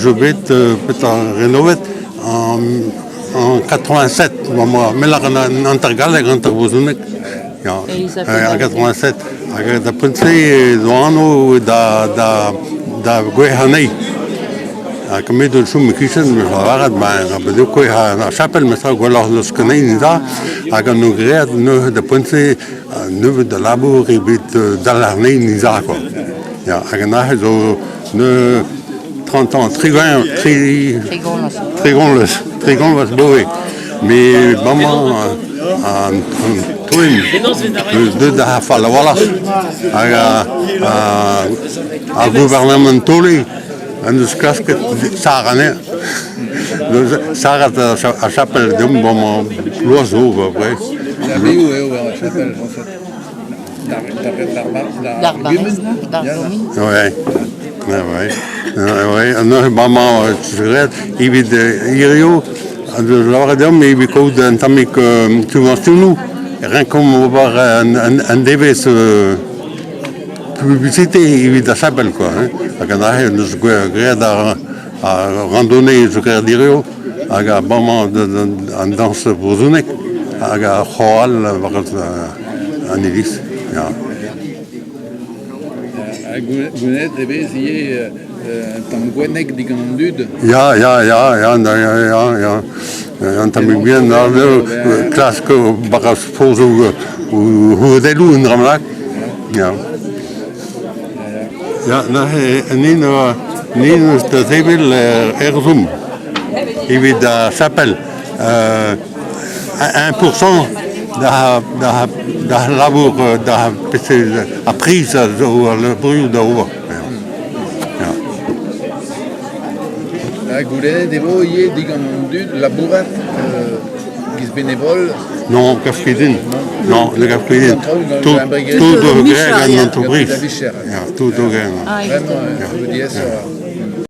zo bet petra renovet en en 87 me lâr an hanter-galleg hanter-brezhoneg ya en 87 hag da poent-se zo anv da da da gouezhañ anezhi. Ha me da chom e-kichen 'meus lavaret ben eo kouezhañ ar chapel memestra gwelloc'h n'eus ket anezhi da hag an graet neuze da poent-se nebeut a labour evit dal anezhi niza kwa. Ya hag an aze zo neuze 30 ans, 30 tri 30 30 vloaz 'boe. Met bremañ an toenn eus deuet da fall a-walc'h hag ar gouarnamant taole en deus klasket sarr anezhañ. Neuze sarret ar chapel deomp bremañ bloaz zo à peu près. Da bev eo ar chapel en fait. D'ar barrez, d'ar gomin. Ouais. Ouais, ouais. Ouais, neuze bremañ graet evit hirio lavaret deomp evit kaout un tammig subventionoù renkomp ober un devezh publicité evit ar chapel quoi hein. Hag an aze neus graet ar randonnée zo graet hirio hag ar bremañ an dañs brezhonek hag ar c'horal war an iliz ya. Ha goulennet e vez ivez un tamm gwenneg digant an dud? Ya, ya, ya, ya, ya, ya, ya. Un tammig bihan, klask baras fozoù houdelloù un dra bennak. Ya. Ya, neuze nin nin eus da sevel er Zoom evit ar chapel. 1% da, da, da labour da ar priz a zo ar labourioù da ober. Ya. Ha goulennet e vo ivez digant an dud labourat giz benevol? Non, gav ket din. Non, ne gav ket din. Tout, tout zo graet gant an entreprise. Ya, tout zo graet. Vraiment, vous dites ça.